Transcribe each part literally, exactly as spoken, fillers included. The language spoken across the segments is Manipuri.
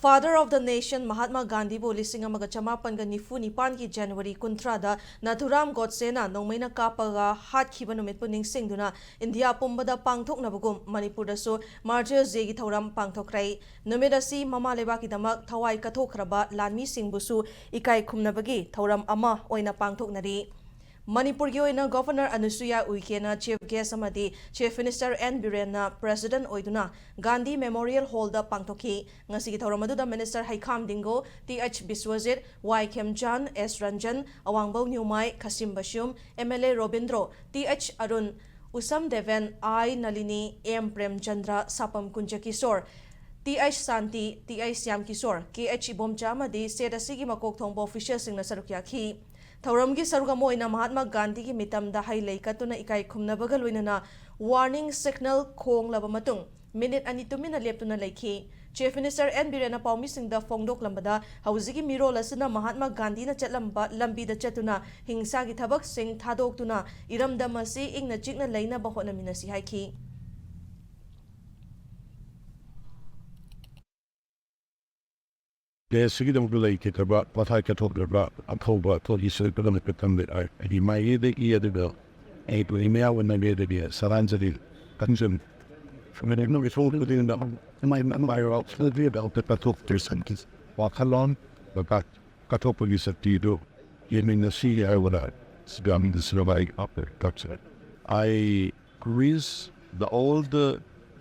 Father of the Nation Mahatma ꯒꯥꯟꯙꯤꯕꯨ ꯂꯤꯁꯤꯡ ꯑꯃꯒ ꯆꯃꯥꯄꯟꯒ ꯅꯤꯐꯨ ꯅꯤꯄꯥꯟꯒꯤ ꯖꯅꯋꯥꯔꯤ ꯀꯨꯟꯊ꯭ꯔꯥꯗ ꯅꯥꯊꯨꯔꯥꯝ ꯒꯣꯗꯁꯦꯅ ꯅꯣꯡꯃꯩꯅ ꯀꯥꯞꯄꯒ ꯍꯥꯠꯈꯤꯕ ꯅꯨꯃꯤꯠꯄꯨ ꯅꯤꯡꯁꯤꯡꯗꯨꯅ ꯏꯟꯗꯤꯌꯥ ꯄꯨꯝꯕꯗ ꯄꯥꯡꯊꯣꯛꯅꯕꯒꯨꯝ ꯃꯅꯤꯄꯨꯔꯗꯁꯨ Martyrs Dayꯒꯤ ꯊꯧꯔꯝ ꯄꯥꯡꯊꯣꯛꯈ꯭ꯔꯦ꯫ ꯅꯨꯃꯤꯠ ꯑꯁꯤ ꯃꯃꯥ ꯂꯩꯕꯥꯛꯀꯤꯗꯃꯛ ꯊꯋꯥꯏ ꯀꯠꯊꯣꯛꯈ꯭ꯔꯕ ꯂꯥꯟꯃꯤꯁꯤꯡꯕꯨꯁꯨ ꯏꯀꯥꯏ ꯈꯨꯝꯅꯕꯒꯤ ꯊꯧꯔꯝ ꯑꯃ ꯑꯣꯏꯅ ꯄꯥꯡꯊꯣꯛꯅꯔꯤ꯫ ꯃꯅꯤꯄꯨꯔꯒꯤ ꯑꯣꯏꯅ Governor ꯑꯅꯨꯁꯨꯌꯥ ꯎꯏꯀꯦꯅ Chief Guest ꯑꯃꯗꯤ Chief Minister ꯑꯦꯟ ꯕꯤꯔꯦꯟꯅ President ꯑꯣꯏꯗꯨꯅ ꯒꯥꯟꯙꯤ Memorial Hallꯗ ꯄꯥꯡꯊꯣꯛꯈꯤ꯫ ꯉꯁꯤꯒꯤ ꯊꯧꯔꯝ ꯑꯗꯨꯗ Minister Heikham Dingo, T H Biswajit, Y Khemchand, S Ranjan, Awangbow Newmai, Khashim Vashum, M L A Robindro, T H Arun, Usham Deben, I Nalini, M Premchandra, Sapam Kunjakishor, T H Shanti, T H Shyamkishor, K H Ibomcha ꯑꯃꯗꯤ state ꯑꯁꯤꯒꯤ ꯃꯀꯣꯛ ꯊꯣꯡꯕ officialꯁꯤꯡꯅ ꯁꯔꯨꯛ ꯌꯥꯈꯤ꯫ ꯊꯧꯔꯝꯒꯤ ꯁꯔꯨꯛ ꯑꯃ ꯑꯣꯏꯅ ꯃꯍꯥꯠꯃꯥ ꯒꯥꯟꯙꯤꯒꯤ ꯃꯤꯇꯝꯗ ꯍꯩ ꯂꯩ ꯀꯠꯇꯨꯅ ꯏꯀꯥꯏ ꯈꯨꯝꯅꯕꯒ ꯂꯣꯏꯅꯅ warning signal ꯈꯣꯡꯂꯕ ꯃꯇꯨꯡ ꯃꯤꯅꯤꯠ ꯑꯅꯤ ꯇꯨꯃꯤꯟꯅ ꯂꯦꯞꯇꯨꯅ ꯂꯩꯈꯤ꯫ Chief Minister ꯑꯦꯟ ꯕꯤꯔꯦꯟꯅ ꯄꯥꯎꯃꯤꯁꯤꯡꯗ ꯐꯣꯡꯗꯣꯛꯂꯝꯕꯗ, ꯍꯧꯖꯤꯛꯀꯤ ꯃꯤꯔꯣꯜ ꯑꯁꯤꯅ ꯃꯍꯥꯠꯃꯥ ꯒꯥꯟꯙꯤꯅ ꯆꯠꯂꯝꯕ ꯂꯝꯕꯤꯗ ꯆꯠꯇꯨꯅ ꯍꯤꯡꯁꯥꯒꯤ ꯊꯕꯛꯁꯤꯡ ꯊꯥꯗꯣꯛꯇꯨꯅ ꯏꯔꯝꯗꯝ ꯑꯁꯤ ꯏꯪꯅ ꯆꯤꯛꯅ ꯂꯩꯅꯕ ꯍꯣꯠꯅꯃꯤꯟꯅꯁꯤ ꯍꯥꯏꯈꯤ꯫ ꯗꯦꯁꯁꯤꯒꯤꯗꯃꯛꯇ ꯂꯩꯈꯤꯗ꯭ꯔꯕ ꯄꯣꯊꯥꯏ ꯀꯠꯊꯣꯛꯂꯕ ꯑꯐꯧꯕ ꯑꯩꯈꯣꯏꯒꯤ ꯁꯣꯏꯗꯅ ꯀꯠꯊꯝꯕ ꯍꯥꯏꯗꯤ ꯃꯥꯏꯒꯤꯗꯒꯤ ꯑꯗꯨꯒ ꯑꯩꯈꯣꯏ ꯃꯌꯥꯝ ꯑꯣꯏꯅ ꯂꯩꯔꯗꯤ ꯁꯔꯥꯟꯖꯂꯤ ꯀꯟꯖꯟ ꯐꯃꯤꯂꯤꯅ ꯃꯤꯁꯣꯡ ꯈꯨꯗꯤꯡꯗ ꯃꯥꯏ ꯃꯥꯏ ꯃꯥꯏ ꯀꯠꯊꯣꯛꯇ꯭ꯔꯤ ꯁꯟꯀꯤ ꯋꯥꯈꯜꯂꯣꯟ ꯀꯠꯊꯣꯛꯄꯒꯤ ꯁꯛꯇꯤꯗꯨ ꯌꯦꯡꯃꯤꯟꯅꯁꯤ ꯍꯥꯏꯕꯗ ꯁꯤꯒꯥꯃꯤꯗ ꯁꯤꯔꯕꯥꯏ ꯀꯛꯆꯔꯦ꯫ I wish the, all the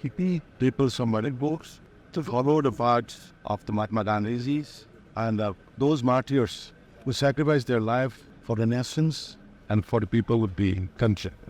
Hippie people from Manipur to follow the path of the Mahatma Gandhijis and uh, those martyrs who sacrificed their life for the nations and for the people would be content.